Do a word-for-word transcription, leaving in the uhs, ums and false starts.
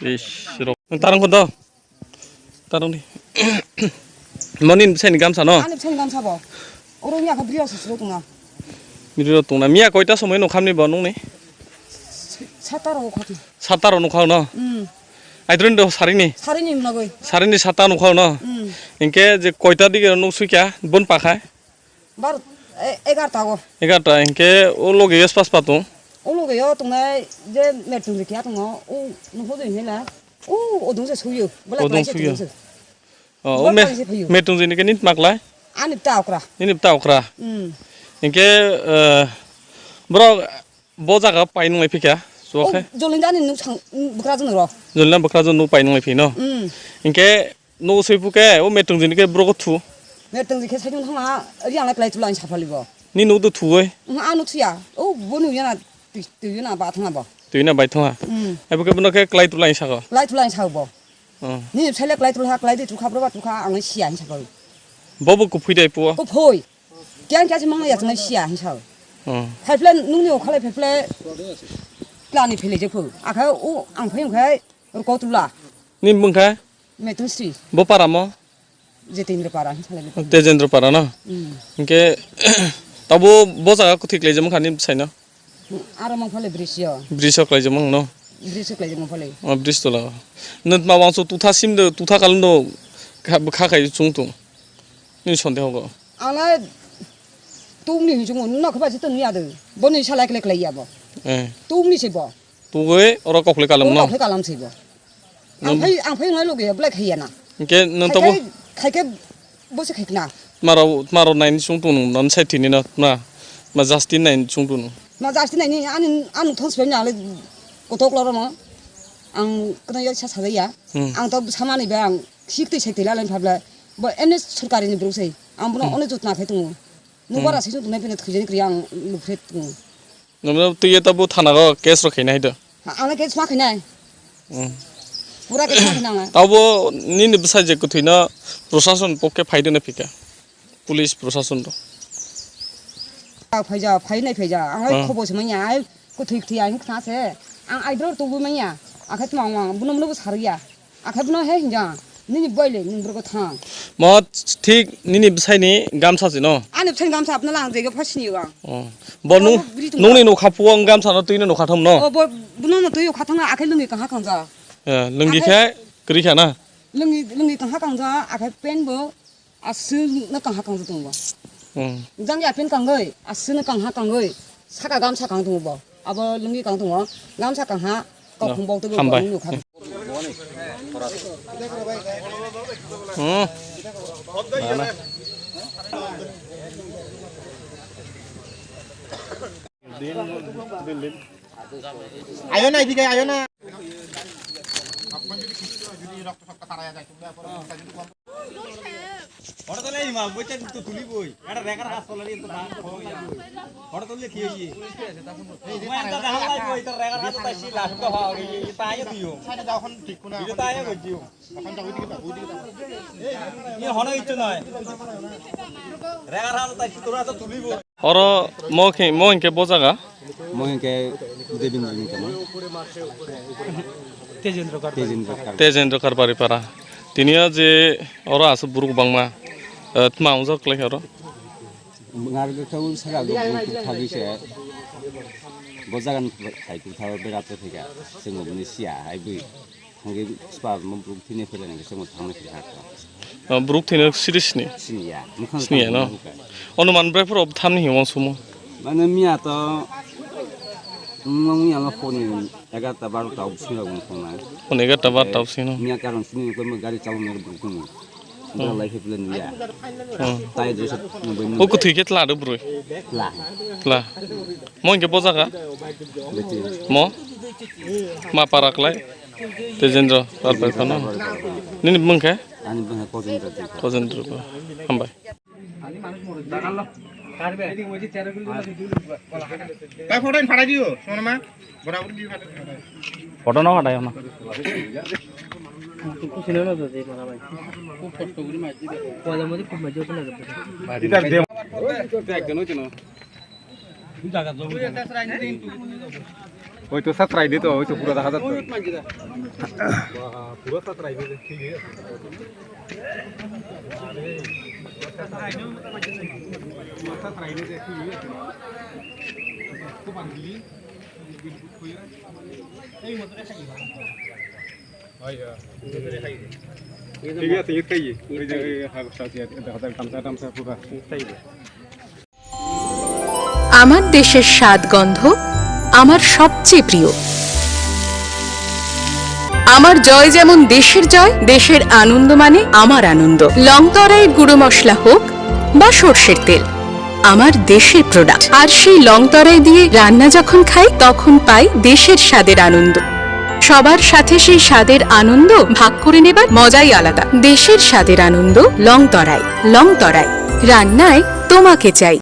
Ish, rok. Tarang kodo? Tarang ni. Moni bwsaini gamsa no? Ani bwsaini gamsa bo. Oro ni akha bwrwi rok se suro tongna. Bwrwi rok tongna. Miya koita somoi nokhamni bo nungni? Sataro khati. Sataro nokha no? Hmm. Aidroin do sarini? Sarini mnogoi. Sarini sata nokha no? Hmm. Inke je koita dige nuk sukya bon pakhai? Bar, e, egarta go. Egarta, hinkhe o loge yo spas pa tong? O loge yo tongnai je mertung je kiya tongo, o nukho je hinla. O, odung se suyo. Bwlai odung suyo. O, o me-, mertung je ni ke nit maklai? Ani ta okra. Nini ta okra. Hmm. Hinkhe, eh, bro, bo jaga pai nung lai phikha, suwa khe? Jolin jani nuk sang, bwkra jun ro. Jolin bwkra jun nuk pai nung lai phi no? Hmm. Hinkhe, Nugo soi phuke, o metung jini ke brogo thu. Metung jini ke saichung thangma, ri ang lai klai tula ang sapali bo. Ni nugo thu oi? Ang anu thuya, o bo nu yana, tu yana ba thangma bo. Tu yana bai thangma. Hmm. Ai bo ke bono ke klai tula ang sako. Klai tula ang sako bo. Hmm. Ni phaile klai tula, klai di tukha, broba tukha, ang siya ang sako. Bo bo kuphoi dai puo. Kuphoi. Kiang kiang se mangna ya tong siya ang sako. Hmm. Phaifle nungni okhalai phaifle. Klani phele je phu. Akha o ang phai ang khai, rko tula. Ni mung khai? Metung sri. Bo para mo? Jitendra para, hin salai bo. Tejendra para no? Hmm. Hinkhe, tabo bo jaga kuthwi klaijak mangkha ni bwsai no? Aro mangphale brisyo. Brisyo klaijak mang no? Brisyo klaijak mangphale. O bris tola. Nut ma wangso tutha sim do, tutha kalam do, kha, kha khai chung tung. Ni sonde hogo. Ala tung ni chung no khaba jito ni adu. Bo ni salai kle klai ya bo. Eh. Tung ni se bo. Tugui oro kokle kalam no? Oro kokle kalam saibo. Ang phai, ang phai ngai loge black haiya na. Hinkhe nang tabo? Khaike, khaike bo se khaikna. Maro, maro nai ni sung tung nang sai thini no na. Ma Justin nai ni sung tung. Ma Justin nai ni ani, ani thong sibem na le kotok loro no. Ang kena ya sa sa ya. Hmm. Ang to samani ba ang sik twi sek twi la len phabla. Bo ene sorkari ni bro sai. Ang bono hmm. One jotna khai tung. Nubara hmm. Sisung tung nai pina thujani kriya ang luphet tung. Nungno twiwi tabo thana o case rok khaina hai do. Ang le case ma khainai. Hmm. Pura case ma khainai ang. Tabo nini bwsai je kwthwino prosason pokke phai dwna phika. Police prosason rok. Phaija, phainai phaija. Ang ai hmm. Khobo se manya, ai kwthwi kwthwi ai khna se. Ang ai dor tubu manya. Akhe tma ang buno muno bo sarya. Akhe bono he hinja, nini boile nung borok thang. Mo thik nini bwsaini gamsa se no? Ani bwsaini gamsa apna lang jega phasini wa. Oh. Bo nung, nungni nokha puo gamsa no twino nokha thom no? Oh, bo, bono no twi kha thang akhe lungi kangha kangja. Eh, lungi khe kri kha na? Lungi, lungi kangha kangja, akhe pen bo Aswk no kangha kangja tongo. Hmm. Jang ya pen kangoi, aswk no kangha kangoi, saka gamsa kang tongo bo. Abo lungi kang tongo, gamsa kangha, no, kokhum bok tebo hambai. Nukha. Hmm. Ayo na, idige ayo na. Horo tole ima, boite tu tuli boi. Ada rekar has tole itu bang. Horo tole kiye ye. Mai anta dah lai boi, itu rekar has tu tasi lah, itu ha, itu ayo tu yo. Itu ayo boi yo. Ini hono itu noi. Rekar has tu tasi tu rasa tuli boi. Oro mo khe, mo hinkhe bo jaga? Mo hinkhe Debendra ni tamo. Tejendra Karpari. Tejendra Karpari. Tejendra Karpari para. Tini o je oro aswk borok bangma, eh, tma wngjak kwlai oro? Ngar khe tabuk saka go borok thabi se. Bo jaga ni thai twi thabi berat thika. Chwng bo bini siya hai bui. Hingke spa mo borok thwinai phela ni kisa mo thangna phela kha. O, borok thwinai siri sini? Sini ya, mukhang sini ya, no? Mukhang. Ono man bwraiphuru thamni hinwi uansukmo? Mane miya to, mm, miya ma phone ni egarta barota o bisingo rok wngkha na. Phone egarta barota o bisingo? Miya karon sini ko mo gari chalok nai borok tong. Hmm. Lai phela ni ya. Hmm. Tai jesa. O kwthwi khe tla do bwrwi? Tla. Tla. Mo hinkhe bo jaga? Beti. Mo? Ma para klai? Tejendra Karpari phano. Nini bumung khe? Ani bumung khe Kojendra Debbarma. Kojendra Debbarma. Hambai. Ka photo ni phatai dio, sonoma. Photo no phatai ono. Ita de. Oi to satrai de to, oi to pura dekha jatto. Pura satrai de, thik ase. ঠিক আছে, ইট খাইয়ে। ওই যে, ওই হালকা আছে, দেখা যাক, গামছা টামছা পুরা। আমার দেশের স্বাদ গন্ধ আমার সবচেয়ে প্রিয়। আমার জয় যেমন দেশের জয়, দেশের আনন্দ মানে আমার আনন্দ। লং তরাইয়ের গুঁড়ো মশলা হোক বা সর্ষের তেল, আমার দেশের প্রোডাক্ট। আর সেই লং তরাই দিয়ে রান্না যখন খাই, তখন পাই দেশের স্বাদের আনন্দ। সবার সাথে সেই স্বাদের আনন্দ ভাগ করে নেবার মজাই আলাদা। দেশের স্বাদের আনন্দ লং তরাই। লং তরাই, রান্নায় তোমাকে চাই।